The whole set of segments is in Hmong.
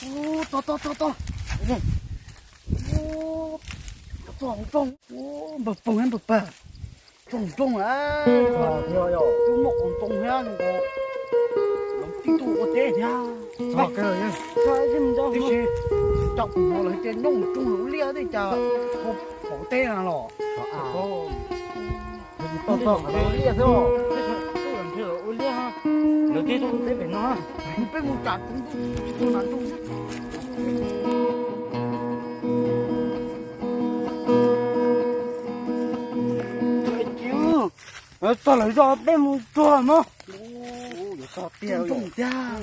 Txog txog txog txog. Txog hauv nroog. Npawg Poob npawg Pag, txog hauv nroog lawm. Twb muaj qos ntoo thiab, lawv tib tug ua teb thiab. Tib si, cov kuv hnov lawv tias nyob hauv nroog ua liaj tej cas hauv teb na los. Ua liaj xwb. Ua liaj, lawv tib tug ua teb pem no. Peb mus tsam tsis tau na nroog. Txog lawv zos peb mus tsuag mog. Txog tiag tiag.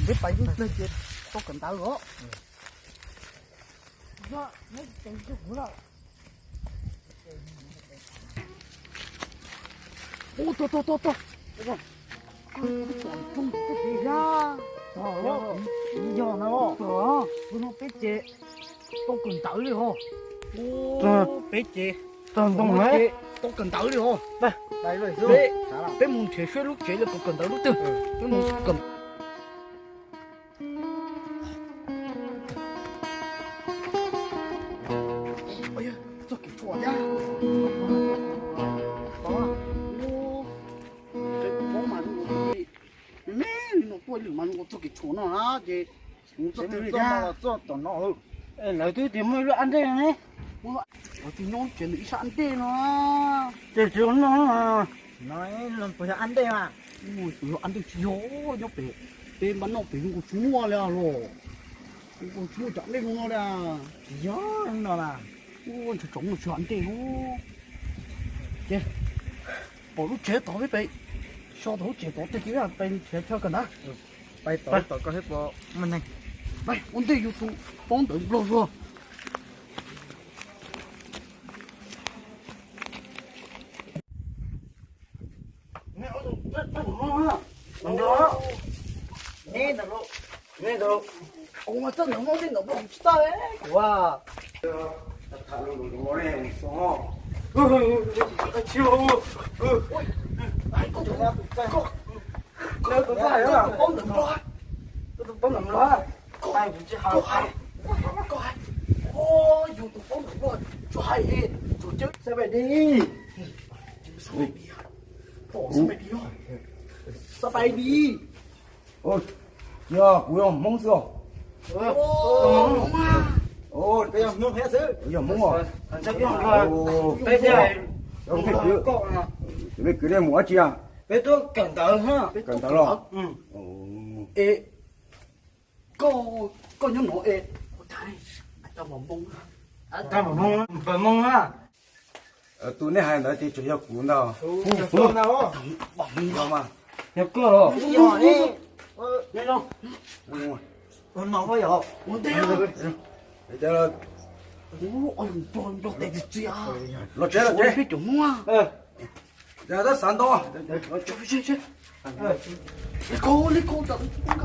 Peb pais lub plawg ces tau kawm ntawv os. Ub, tog tog tog tog. Yog no, no peb ces tau kawm ntawv li os. Peb ces tau ntoo, tau kawm ntawv li os. Peb mus nrhiav saib lub tsev li kawm ntawv lub twg. Peb mus kawm. Txoj kev tshuam thiab. Me me li no tuaj lwm mas ua txoj kev tshuam no na ces mus txoj twg li thiab. Txoj tom no. Lawv twb tias muaj ib lub ab ntej ne. Lawv tias nyob tsev ntawm ib sab ab ntej no. Ces tsis noj no, puas yog ab ntej mas? Puas yog ab ntej? Tsis yog, nyob pem, peb npaj noj pem zoo nkaus tsis muaj li los. Zoo nkaus tsis muaj cov dej zoo no li. Tsis yog no las. Ua tsaug tsaug no tsis yog ab ntej. Ces pom lub tsev tod peb pem, so tau lub tsev tod tag kis peb nrhiav chaw kawm ntawv. Pais tom tom koj thiab pom muaj neeg. Pais ua ntej yus tus paub ntawv Nplog zuag. Neb ntawm, neb ntawm, kuv mas txawj ntawm Hmoob, neb ntawm Nplog kuv tsis txawj kuv. Koj tus paub ntawv Nplog, koj tus paub ntawv Nplog, koj hais, koj hais, koj hais, yus tus paub ntawv Nplog tsuas hais, tsuas cawb xab pais di, xab pais di, xab pais di. Yog kuv yog Hmoob xwb os. Peb yog Hmoob thiab xwb. Yog Hmoob os. Peb thiaj, peb kwv, peb kwv nej mus dab tsi a? Peb tuaj kawm ntawv, kawm ntawv los? Es koj, koj nyob no es, tag npaum Hmoob, tag npaum Hmoob, npaum Hmoob na. Tus nej hais ntawd ces tseem yog kuv ntag. Yog mas. Yog koj los? Los tsev, los tsev. Peb cov Hmoob. Tab xav ntau. Li ko, li ko, li ko.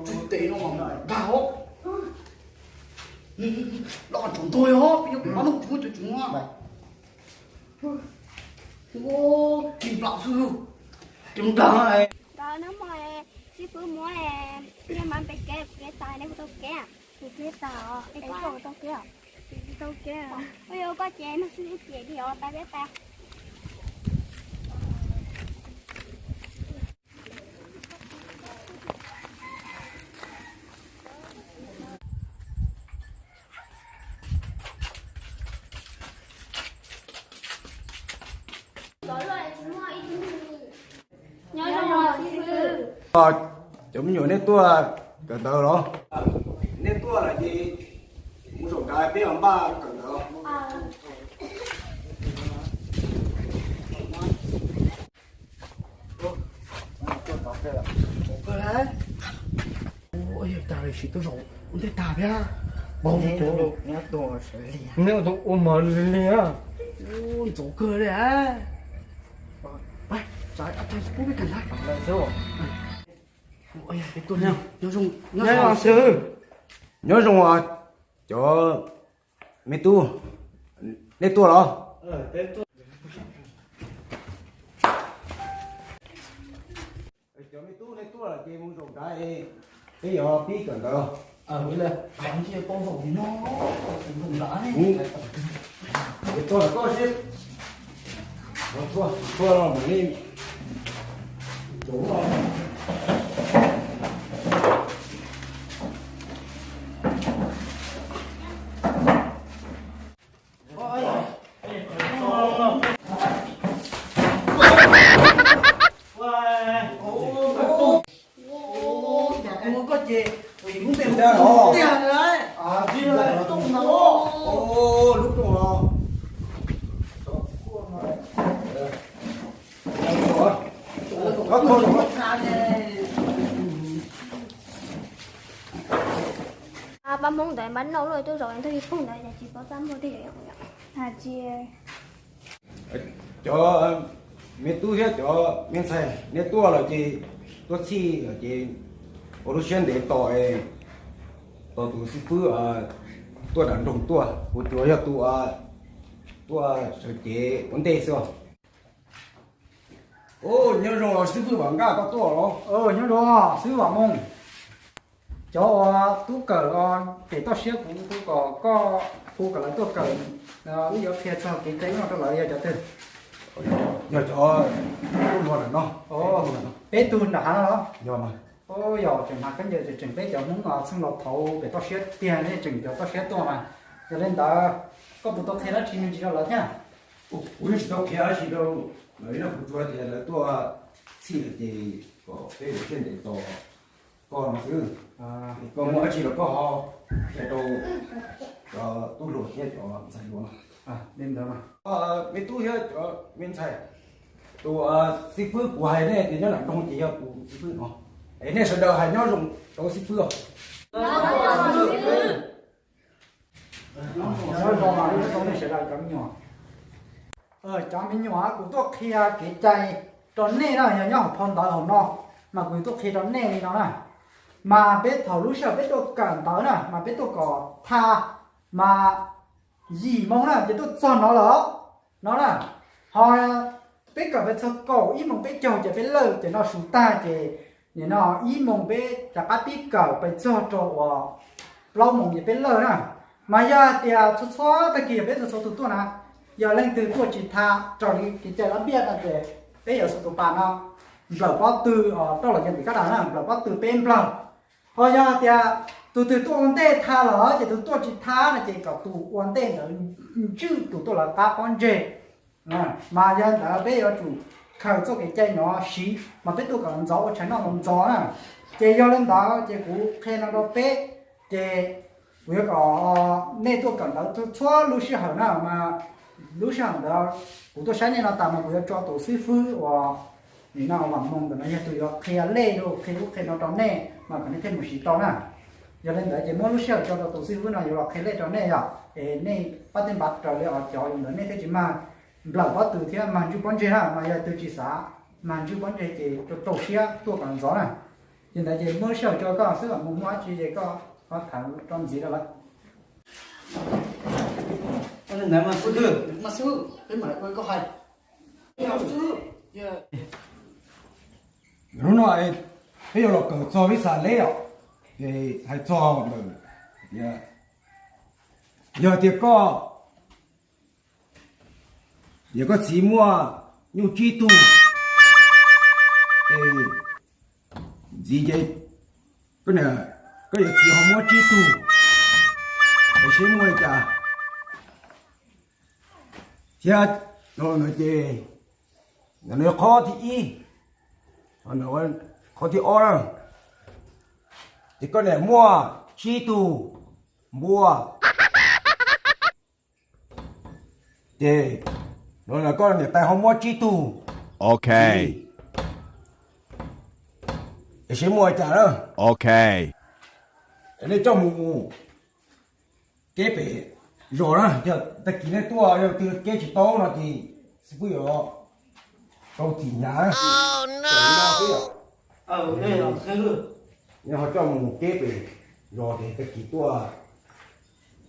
Tus tes no mas dag os. Los tsaus ntuj os, peb yuav pab nug tsis muaj cov tsis muaj. Ua, ci nplam xwb, ci nplam. Nplam no mas xib fwb muab nyiaj mas pem kev, kuv kev tas, neb puas tau kev? Kuv kev tas os, es koj tau kev? Kuv tsis tau kev. Ua yog koj ces nug xib fwb ces li os, pab peb pab. Cov me nyuam, nej tuaj kawm ntawv los? Nej tuaj lawm ces mus zaum nrad peb mam npaj kawm ntawv. Ua, cas li sim tuaj zaum ua ntej tag thiab. Neb ua tus ua mov li li a. Ntxov kawg li. Peb pub peb kawm ntawv. Nyob zoo, nyob zoo os. Cov me tub, nej tuaj los? Cov me tub, nej tuaj los ces mus zaum nrad, peb yuav pib kawm ntawv. Tuaj koj sib. Tuaj, tuaj los mam li. Lub rooj no. Pab Hmoob ntawd npaj noj lawm tuaj zaum ntawm Facebook ntawd ces tsis paub txaj muag tej. Cov me tub thiab cov me ntxhais, nej tuaj los ces tuaj txhij los ces ua lub siab ntev tos, tos tus xib fwb tuaj nram nroog tuaj, kuv tsuas yog tus tuaj sawv cev ua ntej xwb. Nyob zoo xib fwb Vam Nkaj, koj tuaj los? Nyob zoo xib fwb Vam Moos. Cov uas tub kawm pem toj siab kuv hu kom koj, hu kom lawv tuaj kawm, wb yuav qhia txog kev cai no rau lawv yog cov twg? Yog cov tub hluas ntawm no. Peb tug nram hav no los? Yog, tseem hnav khaub ncaws tseem peb cov Hmoob txheej laus thaud pem toj siab tiag, nej tseem cov toj siab tuaj mas. Yog li ntawd, koj puas tau qhia dab tsi me ntsis rau lawv thiab? Kuv yeej tsis tau qhia dab tsi rau lawv, kuv tsuas tias lawv tuaj txhij lawm ces kom peb ua siab ntev tos koj no xwb. Koj muaj dab tsi los koj ho qhia rau cov tub hluas thiab cov ntxhais hluas no. Me tub thiab cov me ntxhais, tus xib fwb kuv hais nej tias nyob nram nroog ces yog tus xib fwb no. Es nej sawv daws hais nyob zoo rau xib fwb os. Nyob zoo, nyob zoo nej sawv daws cov me nyuam. Cov me nyuam, kuv tuaj qhia kev cai rau nej na, yog nyob hauv phau ntawv hauv no mas kuv tuaj qhia rau nej li no na. Mas peb thaum lub sij hawm peb tuaj kawm ntawv na mas peb tuaj kom tha mas yim moo na ces tuaj txog no lawm no na. Ho peb kawm pes txog kaum ib moos peb caug ces peb lawj ces noj su tag ces nim no ib moos peb rov qab pib kawm pes txog rau uas plaub moos ces peb lawj na. Mas yog hais tias txhua txhua tag kis yog peb txhua txhua tus tuaj na, yog leej twg tuaj tsis tha raws li kev cai lab npiaj no ces peb yuav xuas tus pas no nplawm pob tw, rau los yog tim kab das na, nplawm pob tw peb nplawg. Ho yog hais tias tus twg tuaj ua ntej tha lawm ces tus tuaj tsis tha no ces kom tus ua ntej ntawd ntswj tus tuaj lawv qab pob ntseg. Mas yog ntawd peb yuav tsum khaws txoj kev cai no siv mas peb tuaj kom ntxov ua tshais noj ntxov ntxov na. Ces yog li ntawd ces kuv qhia no rau peb, ces kuv yuav kom nej tuaj kawm ntawv txhua lub sij hawm na mas lub sij hawm ntawd kuv tuaj saib nej no tas mas kuv yuav tso tus xib fwb uas nim no Vam Moos ntawm no yog tus yuav qhia lej, qhia ub qhia no rau nej mas kom nej thiaj mus siv tau na. Yog li ntawd ces muab lub sij hawm tso rau tus xib fwb no yuav los qhia lej rau nej yom. Es nej pab tej npav raws li os cov ntawd nej thiaj tsis mag nplawm pob tw thiab mag ntswj pob ntseg na, mas yog tus tsis xav mag ntswj pob ntseg ces rau rau siab tuaj kom ntxov na. Ces ntawd ces muab lub sij hawm tso koj xwb, Vam Moos muaj dab tsi ces koj ho tham rau ntxiv rau lawv. Hnub no peb yuav los kawm txog vib xas leb os, ces hais txog lawm tias yog tias koj, yog koj txiv muaj nyuj tsib tug, es ntxiv ces koj, koj yuav txiv ho muab tsib tug, es seb muaj li cas thiab no ces, no qhov thib ib, qhov thib ob na, ces koj niam muaj tsib tug npua, ces no koj niam tais ho muab tsib tug, ok, es seb muaj li cas na, ok, nej coj mus keb pem zos na, yog tag kis nej tuaj yog twg keb tsis tau no ces xib fwb yuav tau txim hnyav. Yog ho coj mus keb pem zos ces tag kis tuaj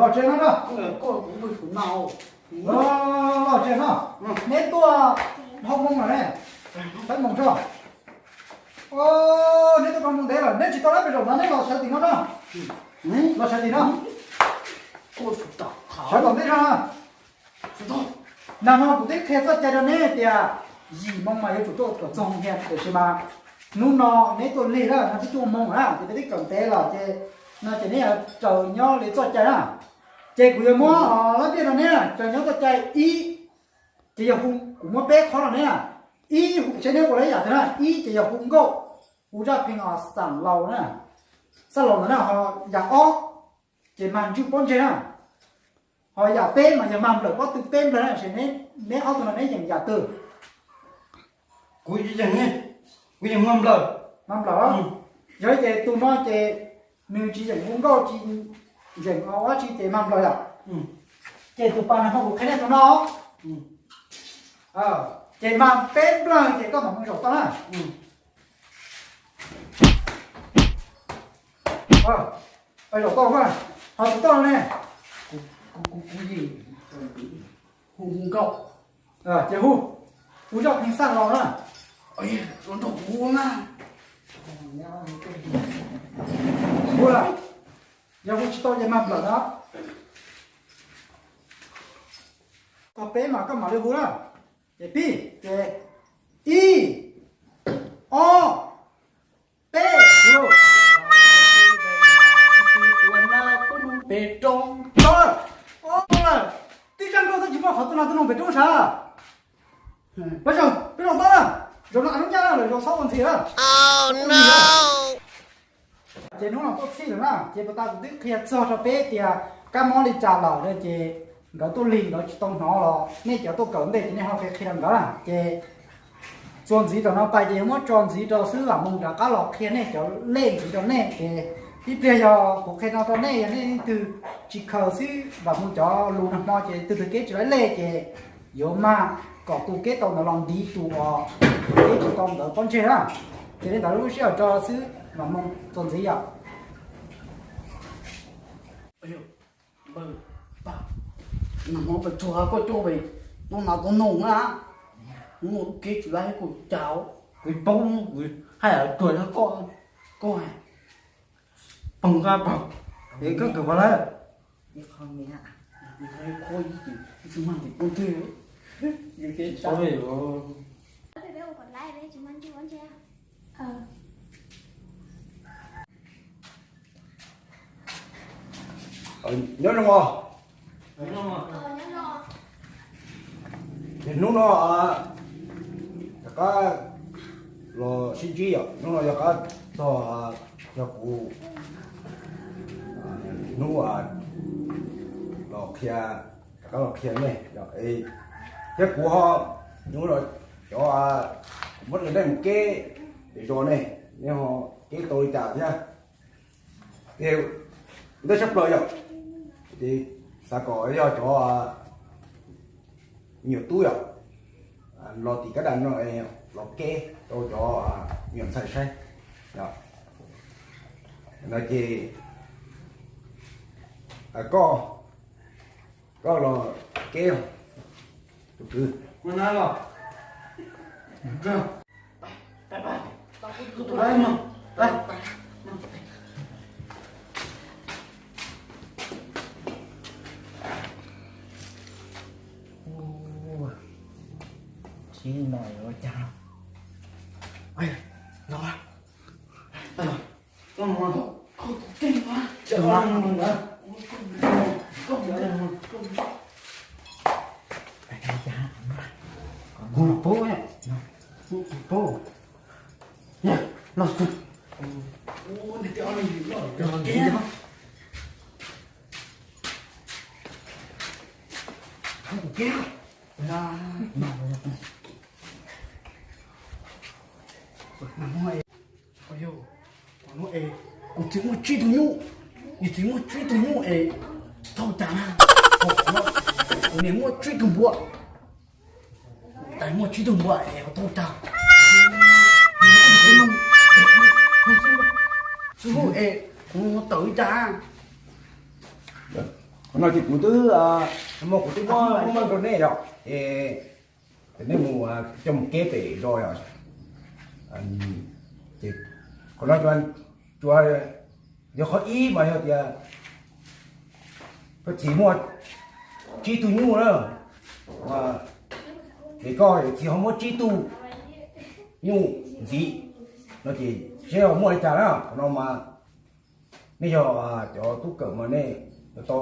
Los tsev no na. Los tsev no. Neb tuaj dhau moo lawm ne. Peb moos tso. Neb tuaj dhau moo ntev lawm, neb tsis tau lab pes zaum no, neb los sawv tim no na. Los sawv tim no. Sawv tom ntej no. Nag hmo kuv twb qhia txoj cai rau neb tias yim moo mas yuav tsum tuaj kom txog hia, tiam sis mas hnub no neb tuaj lig lawm no twb cuaj moo na, ces peb twb kawm ntev lawm ces no ces neb yuav raws nyob li txoj cai na. Ces kuv yuav muab lab ntiaj rau neb, raws nyob txoj cai ib, ces yog hu, kuv muab peb qhov rau neb na. Ib, seb neb ua li yam twg na, ib ces yog hu nkauj, hu zaj pheej os xam laus na, xam laus ntawd na, ho yam ob ces mag ntswj pob ntseg na, ho yam peb mas yog mag nplawm pob tw peb nplawg na, es neb ob tug no neb yeem yam twg? Kuv yeem, kuv yeem mag nplawm. Mag nplawm. Yog li ces tus no ces nws tsis yeem hu nkauj tsis yeem ua dab tsi ces mag nplawm yom. Ces tus pas no kuv qhia nej tus no, ces mag peb nplawg ces koj mam mus zaum toj na. Zaum toj, ho tus toj ne? Kuv, kuv, kuv yeem hu nkauj. Ces hu, hu zaj pheej xam laus na. Los nrog kuv hu na. Hu lawm, yog hu tsis tau ces mag nplawm no. Qhov peb mas koj mam li hu na. Ces pib, ces ib, ob, peb, hu. Peb roob. Twb zaj nkauj twb tsis muaj qhov tu no tu no pem roob sav. Peb zaum, peb zaum toj na. Zaum no lub nyaj na, lawv zaum txhob ua ntxhi na. Ces hnub no tuaj txhij lawm na, ces puas tas kuv twb qhia txog rau peb tias kab mob li cas lawm na, ces nkawd tuaj lig nkawd tsis tau hnov los nej cov tuaj kawm ntej ces nej ho qhia qhia rau nkawd na. Ces txuas ntxiv rau no pais ces yuav muab tso ntxiv rau xib hwb Vam Moos rov qab los qhia nej cov lej ntxiv rau nej. Ces ib pliag yog kuv qhia no rau nej, yog nej leej twg tsis khaws xib hwb Vam Moos cov lus nag hmo ces tus twg keb tsis laib lej ces yuav mag kom tus keb tau ntawd los ntiv tus uas keb tsis tau ntawd pob ntseg na. Ces li ntawd lub sij hawm rau xib hwb Vam Moos txuas ntxiv yom. Npawg, pab, nag hmo pes tsawg koj coj pem, no nas tau noog na. Hnub no lub kev tsis laib kuv cas, kuv paub, kuv hais tuag yog koj, koj poog nqa poog, es koj kawm puas laib? Nyob zoo os. Ces hnub no yog qab los sib ntsib yom, hnub no yog qab txog, yog kuv hnub los qhia, rov qab los qhia nej thiab kuv ho hnub no cov muab nej mus keb pem zos ne, nej ho keb tau li cas thiab. Ces ntawd tshaj plaws yom, ces xav kom yog cov me nyuam tub yom, los tim kab da no los keb rau cov me nyuam ntxhais saib. No ces koj, koj los keb tus kwv. Tsis no yuav ua cas. Kuv pub, kuv pub. Los, kuv txiv muaj tsib tug nyuj, kuv txiv muaj tsib tug nyuj es tau cas na. Kuv niam muaj tsib tug npua, kuv tais muaj tsib tug npua es tau cas? Xib hwb es kuv tawm li cas? Qhov no ces kuv twb, hmo kuv twb muab meej rau nej yom, es nej mus coj mus keb pem zos yom. Ces qhov no tsuas yog qhov ib mas yog tias koj txiv muaj tsib tug nyuj na, ces koj txiv ho muab tsib tug nyuj ntxiv no ces seb ho muaj li cas na. Qhov no mas nej yog cov tub kawm mas nej yuav tau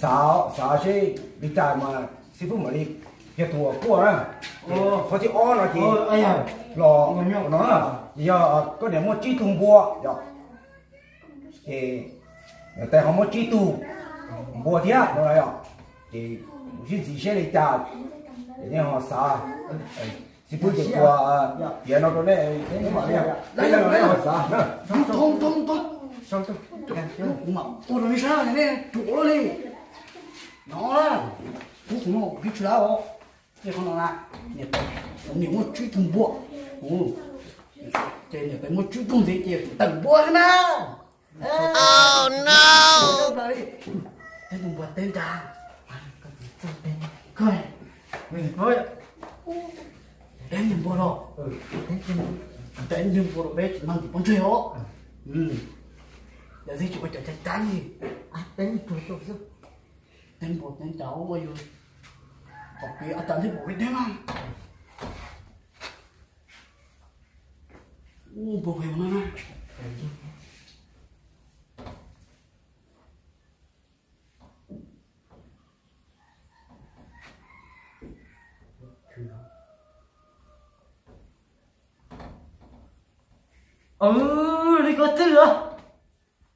xav, xav seb li cas mas xib fwb mam li yog tus uas kuaj na. Qhov thib ob no ces los no ces yog koj niam muaj tsib tug npua yom, ces niam tais ho muaj tsib tug npua thiab no yom, ces sib ntxiv seb li cas, ces nej ho xav. Xib fwb ces ua piav no rau nej, nej mam li, nej ho xav na. Kuv mam ua rau nej saib, nej ruam li. No, kuv kuv no kuv tsis laib os. Ces qhov no na, kuv niam muaj tsib tug npua, ces niam tais muaj tsib tug ntxiv ces kuv tawm npua na. Teb tug npua teb ntag. Teb tug npua los, teb tug npua los peb tsis mag ntim pov ntseg os. Yog tsis ua cov cai cai li. Teb npua teb ntag, ua yus qhov pem a tas ntshe pom peb teb mas. Ub, npua pem no na. Li ko twg os?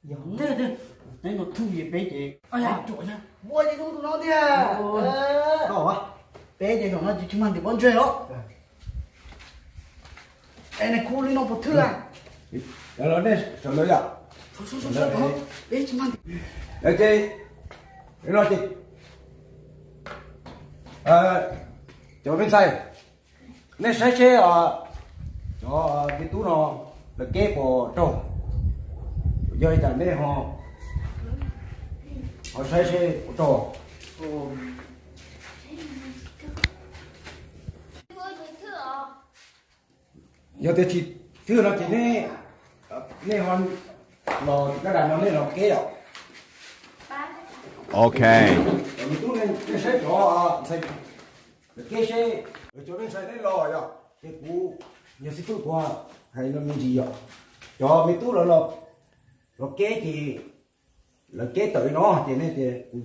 Twg twg? Neb no thwj li peb ces ua li zoo tus no tiag. Peb ces zaum no tsis mag ntim pov ntseg os. Es neb khu li no puas thwj a? Los nej sawv lawv yom. Peb tsis mag ntim. Ces no ces cov me ntxhais, nej saib seb cov me tub no lawv keb puas raug. Yog li cas nej ho Ho saib seb ua rau. Yog tias tsis thwj no ces nej, nej ho los caj dab no nej los keb os. Ok. Cov me tub nej saib cov ntxhais, keb seb, cov nej ntxhais nej los yom, ces kuv yog xib fwb kuv hais no me ntsis yom. Cov me tub lawv los keb ces lawv keb tawm li no ces nej tias kuv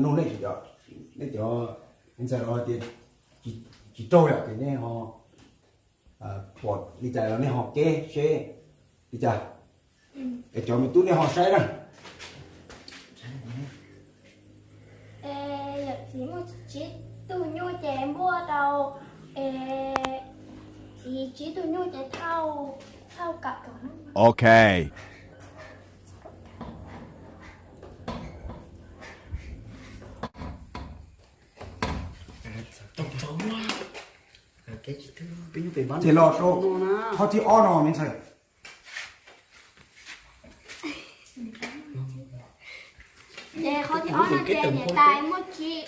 nug nej, nej cov me ntxhais los tias tsis raug yom ces nej ho pom li cas los nej ho keb seb li cas. Es cov me tub nej ho saib na. Yawm txiv muaj tsib tug nyuj ces npuaj rau, es txiv tsib tug nyuj ces thauj, thauj kaum kaum. Ok. Ces los rau qhov thib ob no me ntxhais. Ces qhov thib ob no ces niam tais muaj tsib,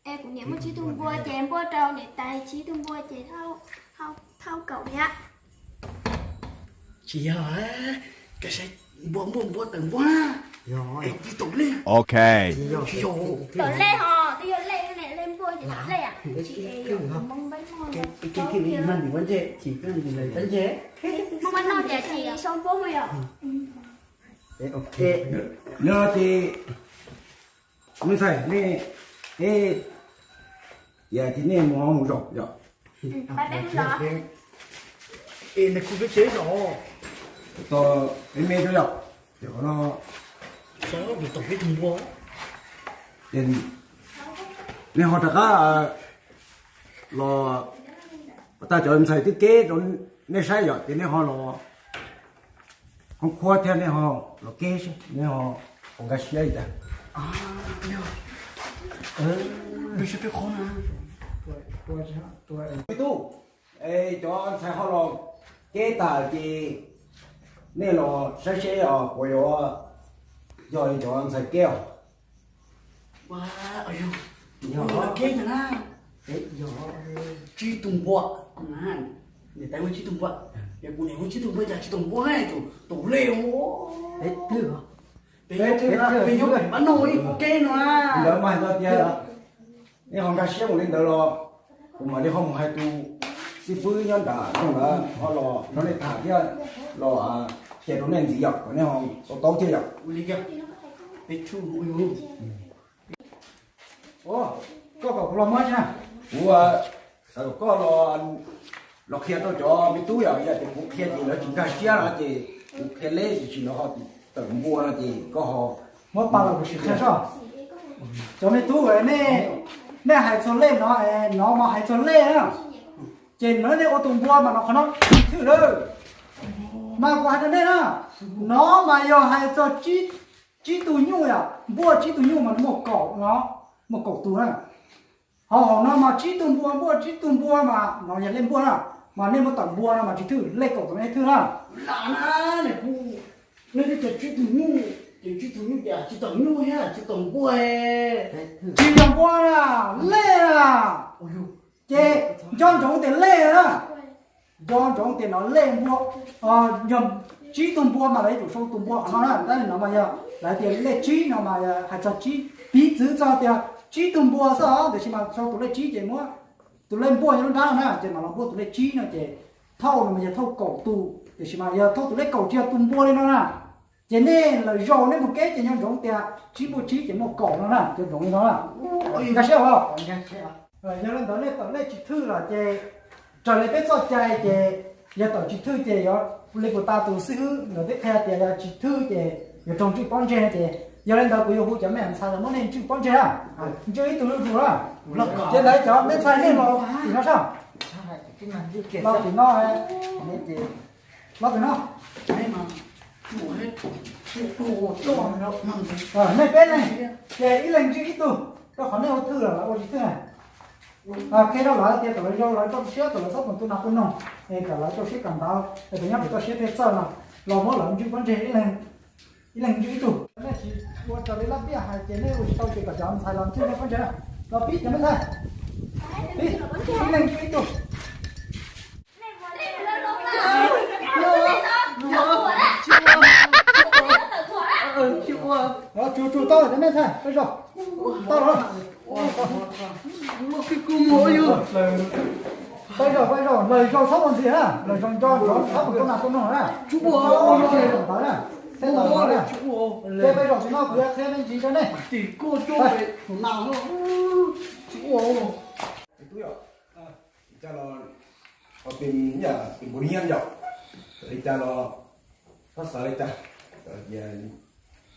es kuv niam muaj tsib tug npua ces npuaj rau niam tais tsib tug npua ces thauj, thauj kaum thiab. Tsis yog, koj saib npua, npua, npua tawm npua. Yog, es tsis tau lej. Ok. Tsis yog, tsis yog. Tawm lej ho, twb yog lej ne, lej npua ces tawm lej. Tsis es yog Hmoob Npab Noj, Hmoob Npab Noj ces tsis sau npua yom. Ok. Yog ces me ntxhais nej, es, yog ces nej mus mus zaum yom. Es nws kuj peb tsev zos. Tos peb me rau yom. Ces qhov no, ces nej ho rov qab los, tag cov ntxhais twb keb rau nej saib yom, ces nej ho los khoob khuab thiab nej ho los keb, nej ho puas nkag siab li cas? Me tub, es cov ntxhais ho los keb tas ces nej los saib seb os puas yuav yog li cov ntxhais keb os. Keb na, tsib tug npua, niam tais muaj tsib tug npua, yog kuv niam muaj tsib tug npua cas tsis tau npua ne, tus lej os. Peb nyob pem Npab Noj ib kuv keb no. Lawv mas hais tias nej ho nkag siab mus li ntawd los kuv mam li ho mus hais tus xib fwb nyob nram nroog ntawd ho los nrog nej tham thiab los qhia rau nej ntxiv yom, kom nej ho to taub thiab yom. Koj kom kuv los muab tsi na? Kuv xav kom koj los qhia rau cov me tub yom, yog tias kuv qhia ces lawv tsis nkag siab no ces kuv qhia leb tiam sis lawv ho tawm npua no ces koj ho muab pa los kuv sim qhia soj. Cov me tub, nej, nej hais txog lej no, no mas hais txog lej na, ces no nej ua tus npua mas no qhov no tsis thwj lawm. Mas kuv hais rau nej na, no mas yog hais txog tsib tug nyuj yom, npuaj tsib tug nyuj mas muaj kaum no, muaj kaum tus na. Ho hauv no mas tsib tug npua, npuaj tsib tug npua mas no yog lej npuaj na, mas nej muab tawm npua no mas tsis thwj, lej kaum tus nej thwj na. Lam na, nej twb tias tsib tug nyuj, ces tsib tug nyuj ces tsis tawm nyuj thiab tsis tawm npua. Tsis tawm npua na, lej na. Ces nco ntsoov tias lej na, nco ntsoov tias no lej npua, yog tsib tug npua mas lawv yuav tsum sau tus npua qhov no na, tab sis no mas yog lawv tias lej tsib no mas hais txog tsib, piv txwv txog tias tsib tug npua xwb os, tiam sis mas sau tus lej tsib ces muab tus lej npuaj nyob lub nrab no na, ces mam los npuaj tus lej tsib no ces thauj no mas yog thauj kaum tus, tiam sis mas yog thauj tus lej kaum tsis yog tus npua li no na. Ces nej lawv zaum nej mus keb ces nco ntsoov tias tsib npuaj tsib ces muaj kaum no na, nco ntsoov li no na. Nkag siab os. Yog li ntawd nej tawm lej tsis thwj lawm ces raws li peb txoj cai ces yog tawm tsis thwj ces yog li kuv tas tus xib hwb ntawd twb qhia tias yog tsis thwj ces yuav raug ntswj pob ntseg no ces yog li ntawd kuv yuav hu cov me ntxhais los muab nej ntswj pob ntseg na. Ntswj ib tug zuj zus na. Ces ntawd cov me ntxhais nej los tim no soj. Los tim no. Los tim no. Nej peb leeg, ces ib leeg ntswj ib tug, rau qhov nej ua thwj los lawv ua tsis thwj na. Qhia rau lawv tias kom lawv zoo lawv txoj siab kom lawv txhob mus tu nas tu noog, es kom lawv rau siab kom ntawd es kom nyob pem txoj siab phem txawj no, los muab lawv ntswj pob ntseg ib leeg. Ib leeg ntsib ib tug, nej tsis ua raws li lab piaj hais ces nej ua tsis tau ces kom cov ntxhais los ntsib nej pob ntseg na. Los pib cov me ntxhais, pib, ib leeg ntsib ib tug. Tsuas tsuas tau cov me ntxhais, peb zaum, tau lawm. Peb zaum, peb zaum, lawv zaum txhob ua ntxiv na, lawv zaum nco ntsoov txhob mus tua nas tua noog na. Txhob ua ntawd na, thiab ntawd na. Ces peb zaum tsis no kuv yuav qhia me ntsis rau nej. Tub yom, cas los, tus npus niam yom, li cas los, txhob xav li cas,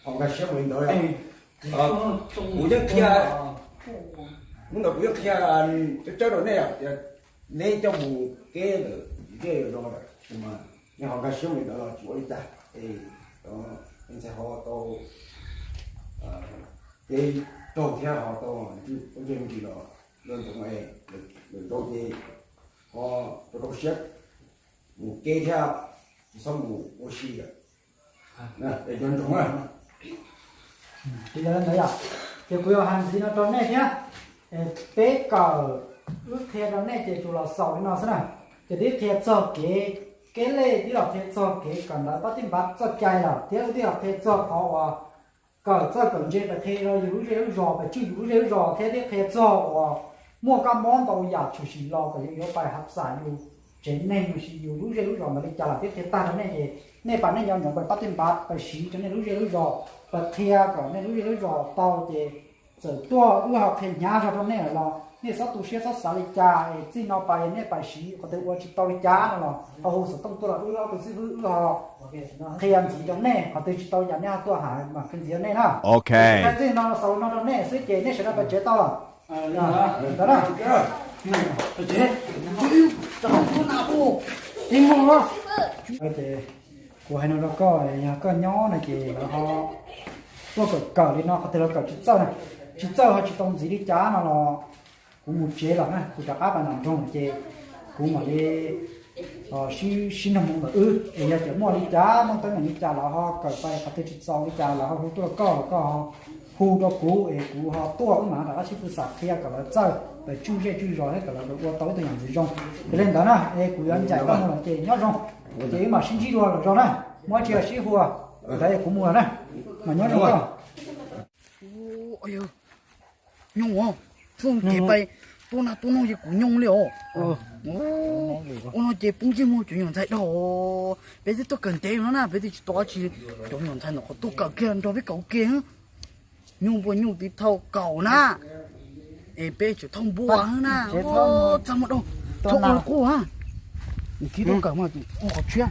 ho nkag siab mus li ntawd yom. Kuv yeej qhia, hnub ntawd kuv yeej qhia tsawb tsawb rau nej yom, tias neb coj mus keb ntawm zej zos lawm, nej ho nkag siab mus li ntawd los tsis ua li cas. Es ntxhais ho tau kev raug thiab ho tau ntseeg me ntsis los, lawv ntxoov es lawv ntxoov ces ho rau rau siab mus keb thiab, tsis txhob mus ua si lawm. Es cov ntsoov na. Ces yog li ntawd yom, ces kuv yuav hais ntxiv no rau nej thiab. Es peb kawm, wb qhia rau nej ces tsuas los xaus li no xwb na. Ces twb qhia txog kev, kev lej twb los qhia txog kev kawm ntawv pab tij npav txoj cai lawm thiab wb twb los qhia txog qhov uas kawm txawj kawm ntse pais qhia rau yus lub zej lub zos, pais tswj yus lub zej lub zos thiab twb qhia txog uas muaj kab mob ntau yam tshwm sim los kom yus yuav pais hav xam yus tsev neeg los sis yus lub zej lub zos ntawd li cas los twb qhia tag rau nej ces nej pais nej nco ntsoov pais pab tij npav pais siv rau nej lub zej lub zos, pais qhia kom nej lub zej lub zos tau ces txawm tuaj wb ho qhia hnyav zog rau nej lawm los nej txhob tu siab txhob xav li cas es txij no pais nej pais siv qhov twg ua tsis tau li cas no los ho hu xov tooj tuaj los wb ob tug xib hwb wb ho qhia ntxiv rau nej, qhov twg tsis tau li cas nej ho tuaj hais mas qhia ntxiv rau nej na. Txij no xaus no rau nej xwb ces nej sawv daws pais tsev tau. Ntawd na. Ces kuv hais no rau koj, yog koj nyob no ces lawv ho tuaj kawm kawm li no, qhov twg lawv kawm tsis txawj na, tsis txawj ho tsis tau ntxiv li cas no los kuv mus tsev lawm na, kuv rov qab pais nram nroog ces kuv mam li sib sib nug moo ntawm wb es yog tias muaj li cas muaj teeb meem li cas los ho kawm pais, qhov twg tsis txaus li cas los ho hu tuaj rau koj los koj ho hu rau kuv es kuv ho tuaj wb mam rov qab sib pw xam qhia kom lawv txawj pais tswj zej tswj zos thiab kom lawv ua tau ib tug yam ntxwv zoo. Yog li ntawd na es kuv yuav ncaim koj mus lawm ces nyob zoo, ces wb mam sib ntsib dua lwm zaus na, muaj dab tsi los sib hu, ntawd kuv mus lawm na, mas nyob zoo koj. Nyob, txhob kev pais tuaj na, tuaj no ces kuv nyob li os. Ua no ces poob ntsej muag cov nyuam ntxhais dhau. Peb twb tuaj kawm ntev no na, peb twb tsis tau dab tsi, cov nyuam ntxhais no qhov tuaj kawm kiag nrog peb kawm kiag. Nyuj npua nyuj tiv thauj kaum na, es peb tseem thauj npua na. Txaj muag dhau, thauj ua quj, nws kib tuaj kawm mas ua qhov tshiab.